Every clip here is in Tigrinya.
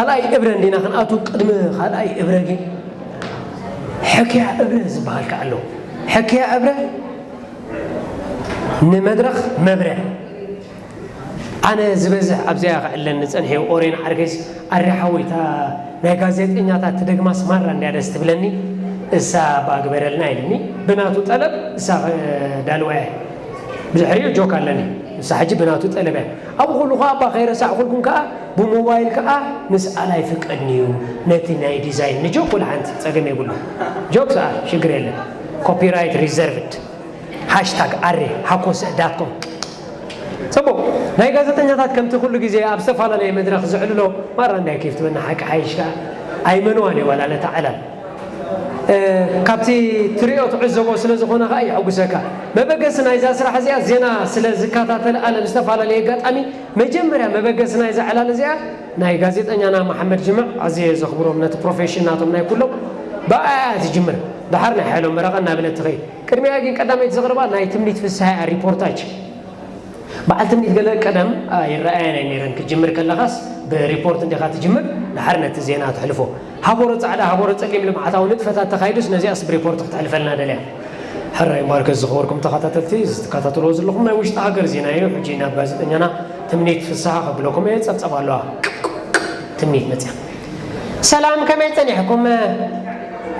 ካልኣይ እብረ እንዲና ክንኣቱ፣ ቅድሚ ካልኣይ እብረ ግን ሕክያ እብረ ዝበሃል ከኣ ኣሎ። ሕክያ እብረ ንመድረኽ መብርያ። ኣነ ዝበዝሕ ኣብዚኣ ክዕለን ንጸንሐ ኦሬን ዓርከይስ ኣሪ ሓወይ፣ እታ ናይ ጋዜጠኛታት ትደግማስ ማራ እንድያ ደስ ትብለኒ። እሳ እባ ግበረልና ኢልኒ ብናቱ ጠለብ፣ እሳ ዳልዋያ። ብድሕሪኡ ጆክ ኣለኒ። እሳ ሕጂ ብናቱ ጠለብ እያ። ኣብኡ ኩሉ ከኣ እባ ከይረሳዕኩልኩም ከኣ ብሞባይል ከኣ ምስኣል ኣይፍቀድን እዩ። ነቲ ናይ ዲዛይን ንጆክ ወላ ሓንቲ ጸገም የብሉ። ጆክ ሰኣ ሽግር የለን። ኮፒራይት ሪዘርቭድ። ሃሽታግ ኣሬ ሃኮሰ ዳት ኮም። ጽቡቕ። ናይ ጋዜጠኛታት ከምቲ ኩሉ ግዜ ኣብ ዝተፈላለየ መድረኽ ዝዕልሎ ማራ እንዳይ ኬፍ ትበና ሓቂ ሓይሽ ከኣ ኣይመንዋን እዩ ዋላ ነታ ዕላል። እ፣ ካብቲ ትሪኦ ትዕዘቦ ስለ ዝኾነ ከኣ የሐጉሰካ። መበገሲ ናይዛ ስራሕ እዚኣ ዜና ስለ ዝከታተል ኣነ ብዝተፈላለየ ኣጋጣሚ መጀመርያ መበገሲ ናይዛ ዕላል እዚኣ ናይ ጋዜጠኛና መሓመድ ጅምዕ ኣዝየ ዘኽብሮም ነቲ ፕሮፌሽን ናቶም ናይ ኩሎም ብኣያ እያ ትጅምር። ደሓር ናይ ሓይሎም በረቐ እናበለት ትኸይድ። ቅድሚኣ ግን ቀዳመይቲ ዘቕርባ ናይ ትምኒት ፍስሃ እያ ሪፖርታጅ። በዓል ትምኒት ገለ ቀደም፣ አ፣ ይረኣየን ኣይነይረን። ክትጅምር ከለኻስ ብሪፖርት እንዲኻ ትጅምር፣ ደሓር ነቲ ዜና ተሕልፎ። ሃቦሮ ጻዕዳ፣ ሃቦሮ ጸሊም ልምዓታዊ ንጥፈታት ተኻይዱስ ነዚኣስ ብሪፖርት ክትሕልፈልና ደልያ። ሕራይ እምበኣርከስ ዝኸበርኩም ተኸታተልቲ፣ እዚ ትከታተልዎ ዘለኹም ናይ ውሽጢ ሃገር ዜና እዩ። ሕጂ ናብ ጋዜጠኛና ትምኒት ፍስሃ ከብለኩም እየ። ጸብጸብ ኣለዋ። ትምኒት መጽያ። ሰላም፣ ከመይ ጸኒሕኩም?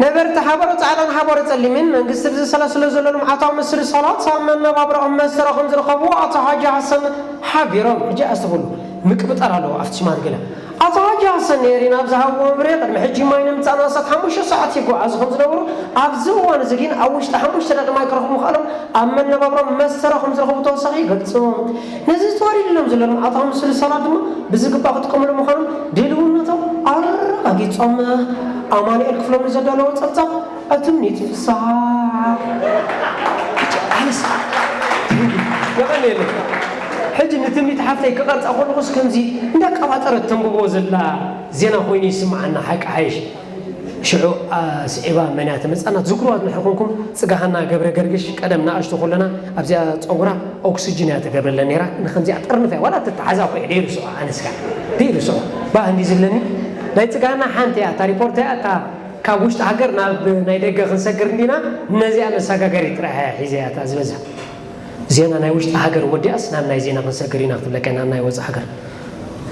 ነበርቲ ሃበሮ ጻዕዳን ሃበሮ ጸሊምን መንግስቲ ብዝሰለስሎ ዘሎ ልምዓታዊ ምስልሰላት ኣብ መነባብሮኦም መስተረኹም ዝረኸቡ ኣቶ ሃጂ ሃሰን ሓቢሮም። ሕጂ ኣስተውዕሉ፣ ምቅብጣር ኣለዎ ኣብቲ ሽማት ገለ። ኣቶ ሃጂ ሃሰን ነይሪ ናብ ዝሃብዎ መብርሂ፣ ቅድሚ ሕጂ ማይ ንምምጻእ ንኣስታት ሓሙሽተ ሰዓት ይጓዓዙ ከም ዝነበሩ፣ ኣብዚ እዋን እዚ ግን ኣብ ውሽጢ ሓሙሽተ ደቂ ማይ ክረኽቡ ምኽኣሎም ኣብ መነባብሮም መስተረኹም ዝረኸቡ ተወሳኺ ይገልጹ። ነዚ ተዋሪድሎም ዘሎ ልምዓታዊ ምስልሰላት ድማ ብዝግባእ ክጥቀምሉ ምዃኖም ድልውነቶም ኣረጋጊጾም። ኣማኑኤል ክፍሎም ንዘዳለዎ ጸብጻብ፣ ትምኒት ፍስሃ። ኣነስ የቐንየለይ። ሕጂ ንትምኒት ሓፍተይ ክቐርጻ ከለኹስ ከምዚ እንዳቀባጠረት ተንብቦ ዘላ ዜና ኮይኑ ይስምዓና፣ ሓቂ ሓይሽ። ሽዑ፣ ኣ፣ ስዒባ መን እያ ትመጽኣና? ዝክሩ ኣድንሕኹምኩም ጽጋሃና ገብረ ገርግሽ፣ ቀደም ንኣሽቱ ከለና ኣብዚኣ ጸጉራ ኦክስጅን እያ ትገብረለን ነይራ። ንከምዚኣ ጠርንፍ እያ፣ ዋላ ትተሓዛ እኮ እየ ደይርስዖ፣ ኣነስ ከኣ ደይርስዖ። ባህ እንዲ ዝብለኒ፣ ናይ ጽጋሃና ሓንቲ እያ፣ እታ ሪፖርት እያ፣ እታ ካብ ውሽጢ ሃገር ናብ ናይ ደገ ክንሰግር እንዲና፣ ነዚኣ መሰጋገሪት ጥራሕ እያ ሒዘ እያ እታ ዝበዝሕ። ዜና ናይ ውሽጢ ሃገር ወዲኣስ ናብ ናይ ዜና ክንሰግር ኢና ክትብለካ ኢና፣ ናብ ናይ ወጻኢ ሃገር።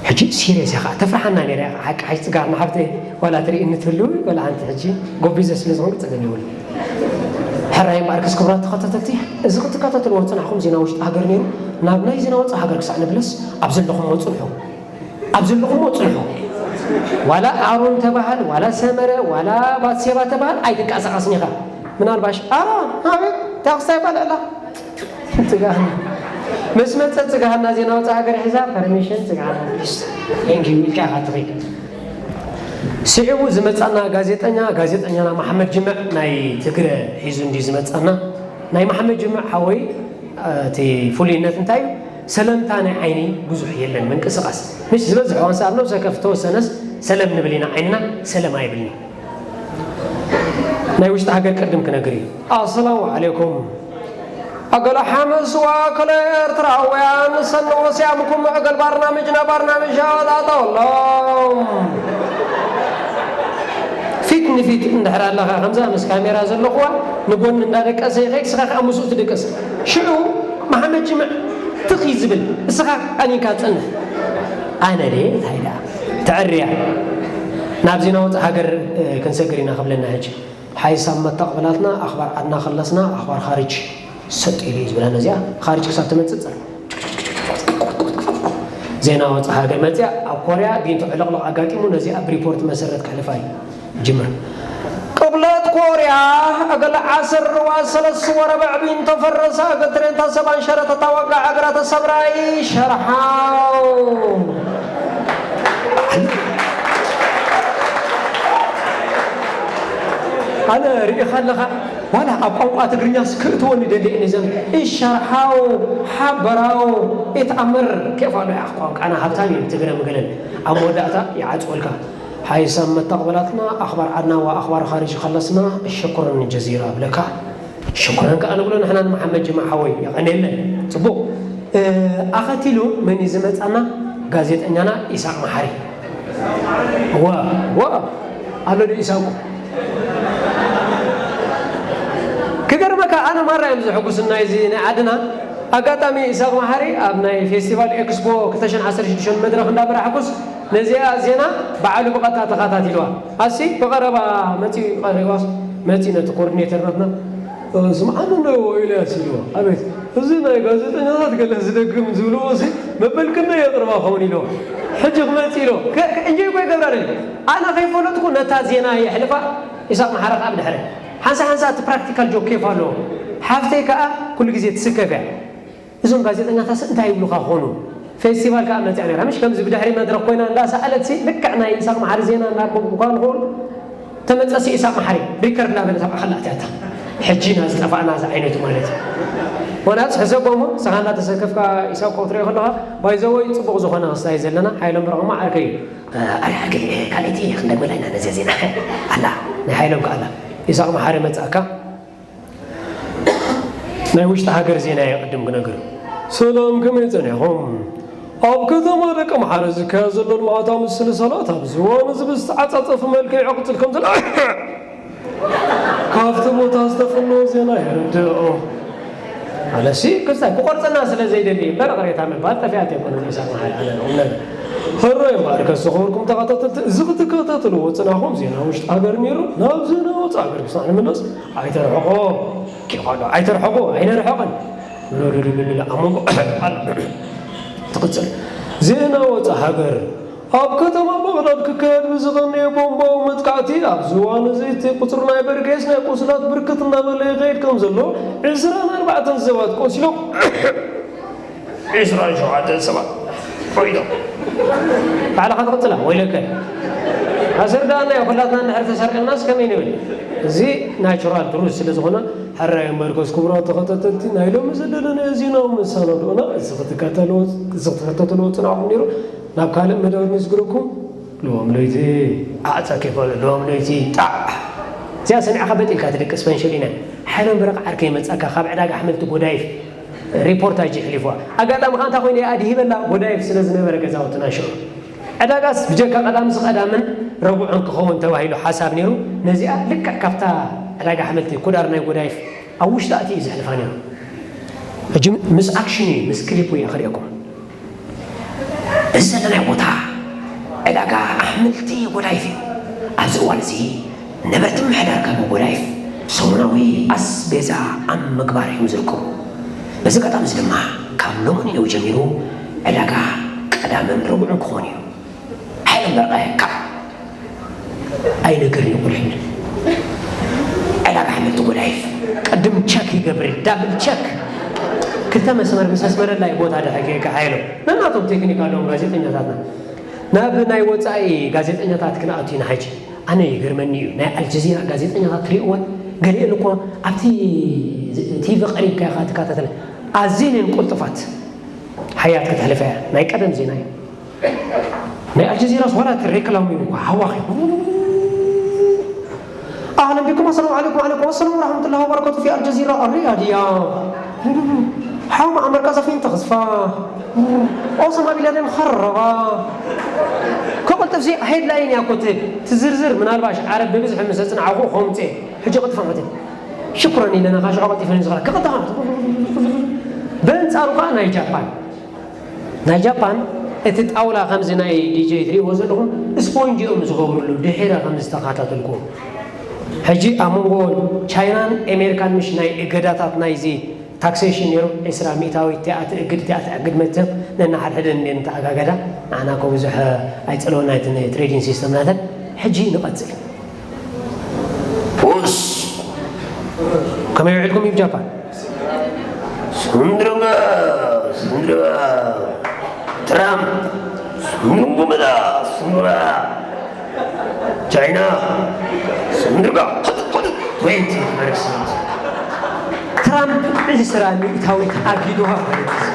ሕጂ ሲርየስ እያ ኸዓ፣ ተፍርሓና ነይራ እያ ኸዓ፣ ሓቂ ሓቂ ጽጋብ ንሓብተይ ዋላ ትርኢ እንትህልው፣ ዋላ ሓንቲ ሕጂ ጎቢዘ ስለ ዝኾንኩ ጸገም የብሉ። ሕራይ እምበኣርከስ ክቡራት ተኸታተልቲ፣ እዚ ክትከታተልዎ ዝጸናሕኩም ዜና ውሽጢ ሃገር ነይሩ። ናብ ናይ ዜና ወጻኢ ሃገር ክሳዕ ንብለስ፣ ኣብ ዘለኹምዎ ጽንሑ። ኣብ ዘለኹምዎ ጽንሑ። ዋላ ኣሮን ተባሃል፣ ዋላ ሰመረ፣ ዋላ ባትሴባ ተባሃል፣ ኣይትንቀሳቐስን ኢኻ። ምናልባሽ፣ ኣሮን፣ ኣቤት፣ ታኽሲ ኣይባልዕላ። ጽጋህና። ምስ መጸ ጽጋህና ዜና ወጻኢ ሃገር ሒዛ፣ ፐርሚሽን ጽጋህና፣ ፕሊስ። ቴንክ ዩ ኢልካ ኢኻ ትኸይድ። ስዒቡ ዝመጻና ጋዜጠኛ፣ ጋዜጠኛና መሓመድ ጅምዕ ናይ ትግረ ሒዙ እንድዩ ዝመጻና። ናይ መሓመድ ጅምዕ ሓወይ፣ እቲ ፍሉይነት እንታይ እዩ? ሰለምታ ናይ ዓይኒ ብዙሕ የለን፣ ምንቅስቓስ። ምሽ ዝበዝሕ እዋን ሰኣብ ነብሰ ከፍ ተወሰነስ ሰለም ንብል ኢና፣ ዓይንና ሰለም ኣይብልን እዩ። ናይ ውሽጢ ሃገር ቅድም ክነግር እዩ። ኣሰላሙ ዓለይኩም። ኣገለ ሓመስዋ ከለ ኤርትራውያን ሰንዎ ሲያምኩም እገል ባርናምጅና ባርናምጅ ኣወጣጠወሎም። ፊት ንፊት እንድሕር ኣለኻ ከምዛ ምስ ካሜራ ዘለኹዋ ንጎኒ እንዳደቀሰ ይኸይድ፣ እስኻ ከዓ ምስኡ ትድቅስ። ሽዑ መሓመድ ጅምዕ ትኽ እዩ ዝብል፣ እስኻ ቀኒንካ ትጸንሕ። ኣነ ድየ እንታይ ደኣ ተዕርያ። ናብ ዜና ወጻኢ ሃገር፣ እ፣ ክንሰግር ኢና ክብለና ሕጂ። ሓይሳብ መተቕበላትና ኣኽባር ዓድና ከለስና ኣኽባር ኻርጅ ሰጥ ኢሉ እዩ ዝብላ። ነዚኣ ኻርጅ ክሳብ ትመጽእ ጸር ዜና ወጻኢ ሃገር መጽያ ኣብ ኮርያ ጊንቶ ዕልቕልቕ ኣጋጢሙ ነዚኣ ብሪፖርት መሰረት ከሕልፋ እዩ። ጅምር። ቅብለት ኮርያ እገለ ዓስር ርዋ ሰለስ ወረበዕ ቢንቶ ፈረሳ እገ ትሬንታ ሰባን ሸረተታ ዋጋ ዕግራ ተሰብራይ ሸርሓው። ኣነ ርኢኻ ኣለኻ፣ ዋላ ኣብ ቋንቋ ትግርኛስ ክእትወኒ ደሊ እየ። ነዘን እሸርሓው፣ ሓበራው፣ ኢትኣምር፣ ኬፍ ኣሎ። ያ ቋንቋና ሃብታም እዩ፣ ትግረ ምግለል። ኣብ መወዳእታ ይዓጽወልካ። ሓይሳም መተቕበላትና ኣኽባር ዓድና ወኣኽባር ኻሪጅ ኸለስና፣ ሽኩረን ጀዚራ እብለካ። ሽኩረን ከኣ ንብሎ ንሕና ንመሓመድ ጅማ ሓወይ፣ የቐንየለን። ጽቡቕ። እ፣ ኣኸቲሉ መን እዩ ዝመጻና? ጋዜጠኛና ኢሳቕ መሓሪ። ዋ ዋ ኣሎ ዶ ኢሳቁ? ክገርመካ ኣነ ማራ እዮም ዘሐጉስና እዚ ናይ ዓድና። ኣጋጣሚ ኢሳቅ መሓሪ ኣብ ናይ ፌስቲቫል ኤክስፖ ክልተ ሽሕን ዓሰርተ ሽዱሽተን መድረኽ እንዳመራሕኩስ ነዚኣ ዜና በዓሉ ብቐጥታ ተኸታቲልዋ። ኣሲ ብቐረባ መፂኡ ቀሪዋስ መፂኡ ነቲ ኮኦርዲኔተር ናትና ስምዓኒ እንዶ ኢልያስ ኢልዎ። ኣቤት፣ እዚ ናይ ጋዜጠኛታት ገለ ዝደግም ዝብልዎ ሲ መበል ክንደይ የቕርባ ኸውን ኢልዎ። ሕጂ ክመጽእ ኢልዎ። ከ- ከ- እንጀይ እኮ ይገብራ ደሊ። ኣነ ከይፈለጥኩ ነታ ዜና የሕልፋ። ኢሳቅ መሓረ ከኣ ብድሕረ ሓንሳ ሓንሳ እቲ ፕራክቲካል ጆክ ኬፍ ኣለዎ። ሓፍተይ ከኣ ኩሉ ግዜ ትስከፍ እያ። እዞም ጋዜጠኛታትስ እንታይ ይብሉኻ ኾኑ? ፌስቲቫል ከኣ መጺኣ ነይራ። ምሽ ከምዚ ብድሕሪ መድረኽ ኮይና እንዳሰኣለት ሲ ልክዕ ናይ ኢሳቅ መሓሪ ዜና እናንበብኩ እኳ ንኾኑ ተመጸሲ ኢሳቅ መሓሪ ሪከርድ እናበለ ተባዕ ከላ እቲኣታ። ሕጂ ኢና ዝጠፋእና እዚ ዓይነቱ ማለት እዩ። ወናስ ሕሰቦሞ ንስኻ እናተሰከፍካ ኢሳቅ ክትሪኦ ከለኻ ባይዘወይ ጽቡቕ ዝኾነ ክስታይ ዘለና ሓይሎም ብረኹማ ዓርከይ እዩ። ኣረ ዓርከይ ካልእቲ ክንደግመላ ኢና ነዚኣ ዜና ኣላ ናይ ሓይሎም ከኣላ ኢሳቅ መሓሪ መጻእካ ናይ ውሽጢ ሃገር ዜና እየ ቅድም ክነግር። ሰላም ከመይ ጸኒሕኹም? ኣብ ከተማ ደቀምሓረ ዝካየድ ዘሎ ልምዓት ኣምስል ሰላት ኣብዚ እዋን እዚ ብዝተዓጻጸፈ መልክዕ ይቕጽል ከም ዘሎ ካብቲ ቦታ ዝተፈነወ ዜና የረድእ። ኣነሲ ክስታይ ክቆርጸና ስለ ዘይደሊ እምበር ቅሬታ ምባል ጠፊኣት ኣይኮነን። ኢሳቅ መሓሪ ኣነ እውነት። ሕራይ እምበኣርከስ ዝኸበርኩም ተኸታተልቲ እዚ ክትከታተልዎ ዝጸናሕኩም ዜና ውሽጢ ሃገር ነይሩ። ናብ ዜና ወጻኢ ሃገር ክሳዕ ንምለስ ኣይተርሕቆ። ኪቆሎ ኣይተርሕቁ ኣይነርሕቕን። ሎሎሎሎሎ ኣብ መንጎ ኣሎ። ትቕጽል። ዜና ወጻኢ ሃገር። ኣብ ከተማ ባቕዳድ ክካየድ ብዝቐነየ ቦምባዊ መጥቃዕቲ ኣብዚ እዋን እዚ እቲ ቁጽሪ ናይ በርጌስ ናይ ቁስላት ብርክት እናበለ ይኸይድ ከም ዘሎ ዕስራን ኣርባዕተን ሰባት ቆሲሎም ዕስራን ሸውዓተን ሰባት ኮይኖም። ባዕልኻ ትቕጽላ ወይለከ። ኣስርዳእና እዩ ኩላትና እንድሕር ተሰርቅናስ ከመይ ንብል? እዚ ናቹራል ትሩዝ ስለ ዝኾነ ሕራይ እምበርከስ ክቡራት ተኸታተልቲ ናይ ሎሚ ዘለለናዮ ዜናዊ መሰናድኦና እዚ ክትከታተልዎ እዚ ክትከታተልዎ ጽናዕኩም ነይሩ። ናብ ካልእ መደብ ንዝግረኩም ሎም ለይቲ ኣዕጸ ከይፈሉ ሎም ለይቲ ጣዕ እዚኣ ሰሚዕካ በጥ ኢልካ ትድቅስ ፈንሸል ኢና። ሓይሎም በረቃ ዓርከይ መጻካ ካብ ዕዳጋ ኣሕምልቲ ጎዳይፍ ሪፖርት ኣጂ ሕሊፍዋ። ኣጋጣሚ ከኣ እንታይ ኮይኑ እያ ኣድሂበላ ጎዳይፍ ስለ ዝነበረ ገዛውትና ሽዑ። ዕዳጋስ ብጀካ ቀዳምስ ቀዳምን ረቡዕን ክኸውን ተባሂሉ ሓሳብ ነይሩ። ነዚኣ ልክዕ ካብታ ዕዳጋ ኣሕምልቲ ኩዳር ናይ ጎዳይፍ ኣብ ውሽጢ ኣትዩ እዩ ዘሕልፋ ነይሩ። ሕጂ ምስ ኣክሽን እዩ ምስ ክሊፑ እየ ክርእየኩም። እዚ ዘለናዮ ቦታ ዕዳጋ ኣሕምልቲ ጎዳይፍ እዩ። ኣብዚ እዋን እዚ ነበርቲ ምምሕዳር ጋሞ ጎዳይፍ ሰሙናዊ ኣስቤዛ ኣብ ምግባር እዮም ዝርከቡ። በዚ ኣጋጣሚ እዚ ድማ ካብ ሎሚ ንነዊ ጀሚሩ ዕዳጋ ቀዳምን ረቡዕን ክኾን እዩ። ሓይሎም በርቐ ካብ ኣይነግር እዩ ቁልሕል ዕዳጋ ኣሕምልቲ ጎዳይፍ ቅድም ቸክ ይገብር ዳብል ቸክ ክልተ መስመር ምስ ኣስመረላ እዩ ቦታ ድሕር ጌርካ ሓይሎም ነናቶም ቴክኒክ ኣለዎም ጋዜጠኛታትና ናብ ናይ ወፃኢ ጋዜጠኛታት ክንኣቱ ኢና ሕጂ ኣነ ይገርመኒ እዩ ናይ ኣልጀዚራ ጋዜጠኛታት ትሪእወን ገሊአን እኮ ኣብቲ ቲቪ ቀሪብካ ኢኻ ትካታተለ ኣዝየን እየን ቁልጡፋት ሓያት ክትሕልፈ እያ ናይ ቀደም ዜና እዩ ናይ ኣልጀዚራስ ዋላ እቲ ሬክላም እዩ እኮ ሃዋኺ ኣህለን ቢኩም ኣሰላሙ ዓለይኩም ዓለይኩም ኣሰላም ወራሕመቱላሂ ወበረካቱ ፊ ኣልጀዚራ ኣሪያድ እያ ሓው መዓመር ቀዛፊን ተኽስፋ ኦሳማ ቢንላደን ኸረባ ከቕልጥፍሲ ሄድላይን እያ እኮ ትብል ትዝርዝር ምናልባሽ ዓረብ ብብዝሒ ምስ ኣፅናዕኹ ከምፅእ ሕጂ ቅጥፋ መትን ሽኩረን ኢለና ካሽዖ ቀልጢፈን ዝኽላ ክቕጥፋ በንፃሩ ከዓ ናይ ጃፓን ናይ ጃፓን እቲ ጣውላ ከምዚ ናይ ዲጀይ ትሪእዎ ዘለኹም ስፖንጅ እዮም ዝገብሩሉ ድሒረ ከም ዝተኸታተልኩ ሕጂ ኣብ መንጎ ቻይናን ኣሜሪካን ምሽ ናይ እገዳታት ናይዚ ታክሴሽን ነይሩ ዕስራ ሚእታዊት እቲኣ ትእግድ እቲኣ ትዕግድ መተብ ነናሓድሕደን እንዴን ተኣጋገዳ ንዓና ኮ ብዙሕ ኣይፀለወና እቲ ትሬዲንግ ሲስተም ናተን ሕጂ ንቐፅል ኡስ ከመይ ውዒልኩም እዩ ጃፓን ስንድርበ ስንድርበ ትራምፕ ስንድርበ ስንድርበ ቻይና ስንድርበ ትራምፕ ዕስራ ሚእታዊት ኣጊዱዋ ማለት እዩ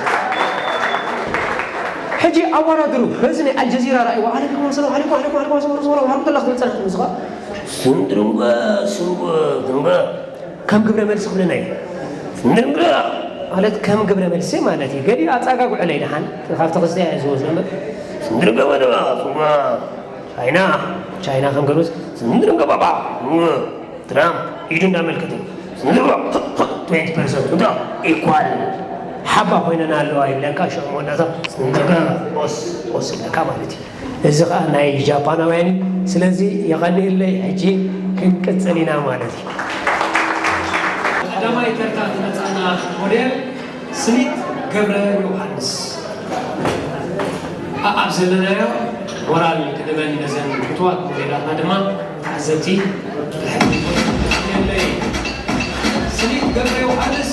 ሕጂ ኣወዳድሩ በዚ ናይ ኣልጀዚራ ራእይዋ ዓለይኩም ሰላም ዓለይኩም ዓለይኩም ዓለይኩም ሰላም ሰላም ዓለይኩም ተላ ክትብል ጸናሕቲ ንስኻ ስንድርበ ስንድርበ ስንድርበ ከም ግብረ መልሲ ክብለና እዩ ስንድርበ ማለት ከም ግብረ መልሲ ማለት እዩ ገሊኡ ኣጻጋጉዕለይ ደሓን ካብቲ ክስተ እየ ዝወስዶ እምበር ስንድርበ ወደባ ስንድርበ ቻይና ቻይና ከም ገርስ ስንድርም ገባባ ትራምፕ ኢዱ እንዳመልከተ ስንድርም ትዌንቲ ፐርሰንት እንዳ ኢኳል ሓባ ኮይነና ኣለዋ ይብለካ። ሽዑ መወዳእታ ስንድርጋ ኦስ ኦስ ይብለካ ማለት እዩ። እዚ ከዓ ናይ ጃፓናውያን እዩ። ስለዚ የቐንየለይ፣ ሕጂ ክንቅፅል ኢና ማለት እዩ። ቀዳማይ ተርታ ትመፅኣና ሞዴል ስኒት ገብረ ዮሃንስ። ኣብ ዘለናዮ ሞራል ክድበን ነዘን ፍትዋት ሞዴላትና ድማ ተዓዘብቲ ብሕጊ ስኒት ገብረ ዮሃንስ።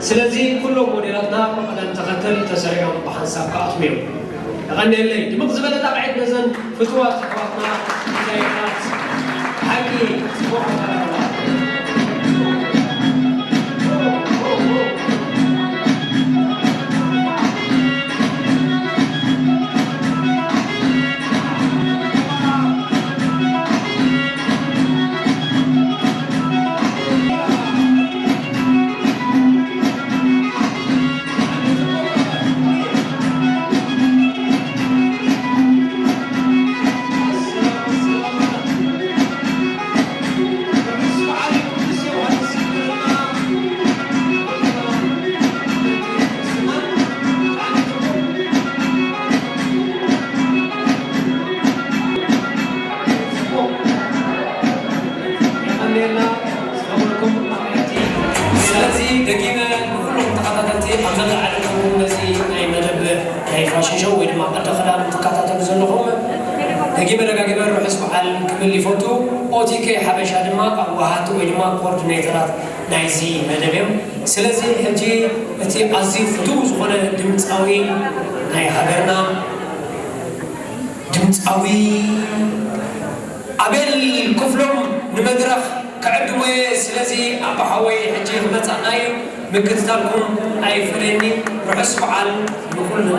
ስለዚ ኩሎም ሞዴላትና ብቐደም ተኸተል ተሰሪዖም ብሓንሳብ ክኣትዉ እዮም። የቐንየለይ። ድምቕ ዝበለ ጣቕዒት ነዘን ፍቱዋት ኣሕዋትና ዲዛይነራት ብሓቂ ጽቡቕ ኣቀራርባ። ስለዚ ደጊመ ንኩሎም ተኸታተልቲ ኣብ መላእ ዓለም ትኹኑ ነዚ ናይ መደብ ናይ ፋሽን ሾው ወይ ድማ ቅዲ ክዳን ትከታተሉ ዘለኹም ደጊመ ደጋጊመ ርሑስ በዓል ክብል ይፈቱ። ኦቲኬ ሓበሻ ድማ ኣዋሃቲ ወይ ድማ ኮኦርዲኔተራት ናይዚ መደብ እዮም። ስለዚ ሕጂ እቲ ኣዝዩ ፍቱው ዝኾነ ድምፃዊ ናይ ሃገርና ድምፃዊ ኣቤል ክፍሎም ንመድረኽ ክዕድሞ እየ። ስለዚ ኣባሓወይ ሕጂ ክመፃና እዩ። ምክትታልኩም ኣይፈለየኒ። ርሑስ በዓል ንኹልና።